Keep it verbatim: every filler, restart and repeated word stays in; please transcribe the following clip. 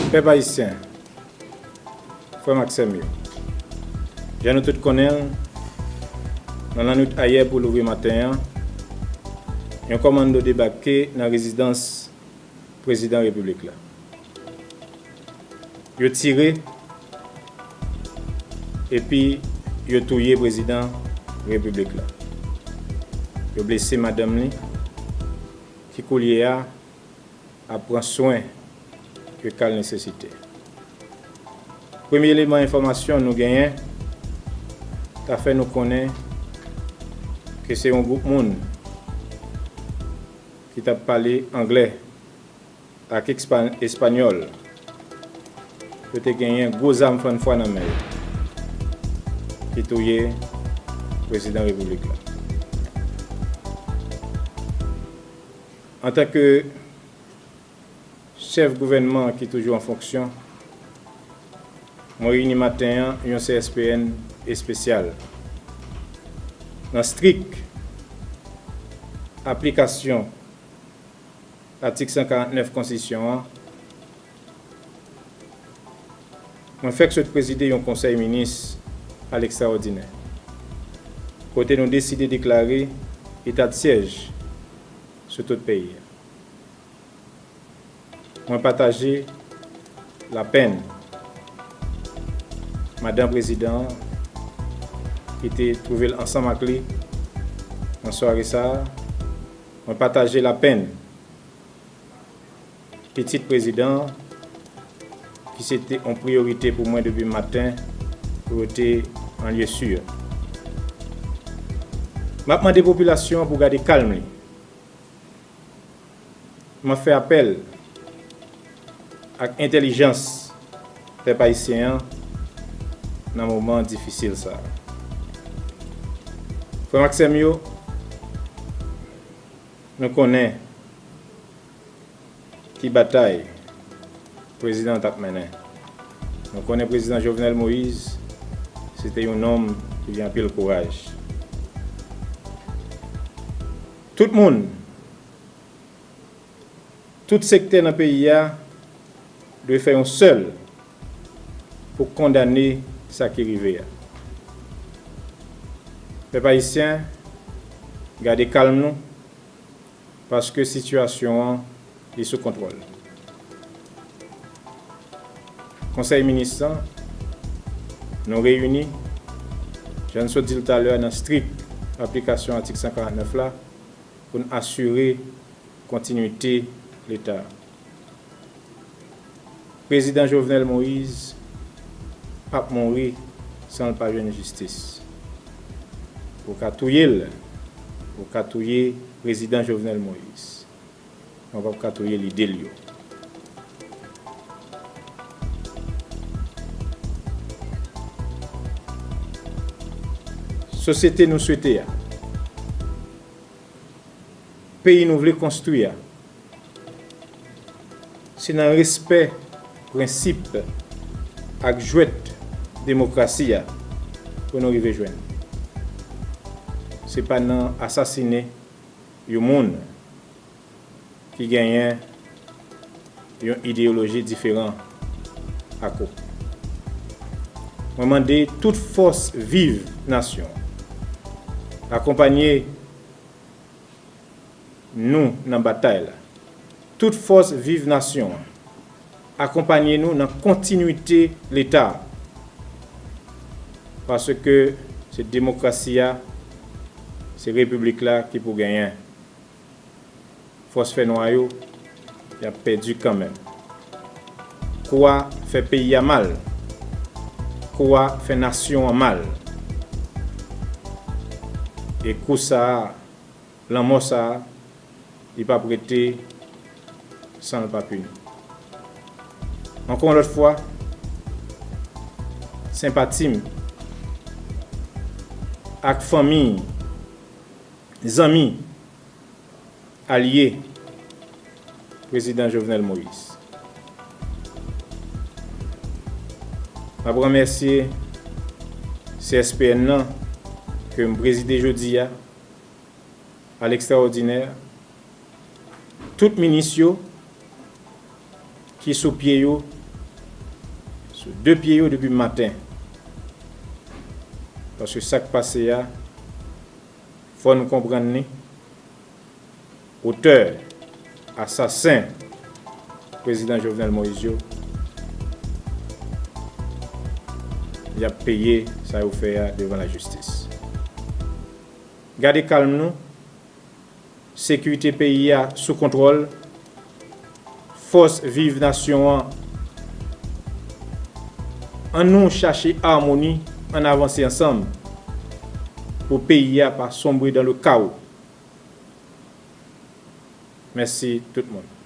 Pèp ayisyen, frè m ak sè m yo, jan nou tout konnen l, nan lannwit ayè pou louvri maten an, yon kòmando debake nan rezidans Prezidan Repiblik la. Yo tire epi yo touye Prezidan Repiblik la. Yo blese madanm li, ki koulye a ap pran swen ke ka l nesesite. Premye eleman enfòmasyon nou genyen ta fè nou konnen ke se yon gwoup moun ki t ap pale anglè ak espa- espanyòl, yo te genyen gwo zam fannfwa nan men yo, ki touye Prezidan Repiblik la. Antanke chèf gouvènman ki toujou an fonksyon, mwen reyini maten an yon C S P N espesyal. Nan strik aplikasyon atik san karant nèf konstitisyon an, mwen fèk sot prezide yon konsèy minis a lekstraòdinè, kote nou deside deklare eta de syèj sou tout peyi a. Mwen pataje lapenn madan prezidan an ki te twouve l ansanm ak li nan sware sa a. Mwen pataje lapenn pitit prezidan an ki se te yon priyorite pou mwen depi maten pou yo te an lye si. M ap mande popilasyon an pou gade kalm li. M ap fè apèl ak entèlijans pèp ayisyen an nan moman difisil sa a. Frè m ak sè m yo, nou konnen ki batay prezidan an t ap mennen. Nou konnen prezidan Jovenel Moïse se te yon nonm ki gen anpil kouraj. Tout moun, tout sektè nan peyi a dwe fè yon sèl pou kondane sa ki rive a. Pèp ayisyen, gade kalm nou, paske sitiyasyon an li sou kontwòl. Konsèy minis lan, nou reyini, jan n sot di l talè a, nan strik aplikasyon atik san karant nèf la, pou n asire kontinwite Leta. Prezidan Jovenel Moïse p ap mouri san l pa jwenn jistis. Ou ka touye l, ou ka touye prezidan Jovenel Moïse, men w p ap ka touye lide l yo. Sosyete nou swete a, peyi nou vle konstwi a, se nan respè prensip ak jwèt demokrasi a pou nou rive jwenn. Se pa nan asasinen yon moun ki genyen yon ideyoloji diferan ak ou. Mwen mande tout fòs viv nasyon an, akonpanye nou nan batay la. Tout fòs viv nasyon an, akonpanye nou nan kontinwite Leta a. Paske se demokrasi a, se repiblik la ki pou genyen. Fòs fènwa yo, y ap pèdi kanmenm. Kou a fè peyi a mal. Kou a fè nasyon an mal. E kou sa a, lanmò sa a, li p ap rete san l pa pini. Ankò yon lòt fwa, senpati m ak fanmi, zanmi, alye Prezidan Jovenel Moïse. M ap remèsye C S P N nan ke m prezide jodi a, a lekstraòdinè, tout minis yo ki sou pye yo de pye yo depi maten. Paske sa k pase a, fò n konprann li. Otè, asasen prezidan Jovenel Moïse yo, y ap peye sa yo fè a devan lajistis. Gade kalm nou, sekirite peyi a sou kontwòl, fòs viv nasyon an, ann nou chache amoni, ann avanse ansanm pou peyi a pa sombre dans le chaos. Mèsi tout moun.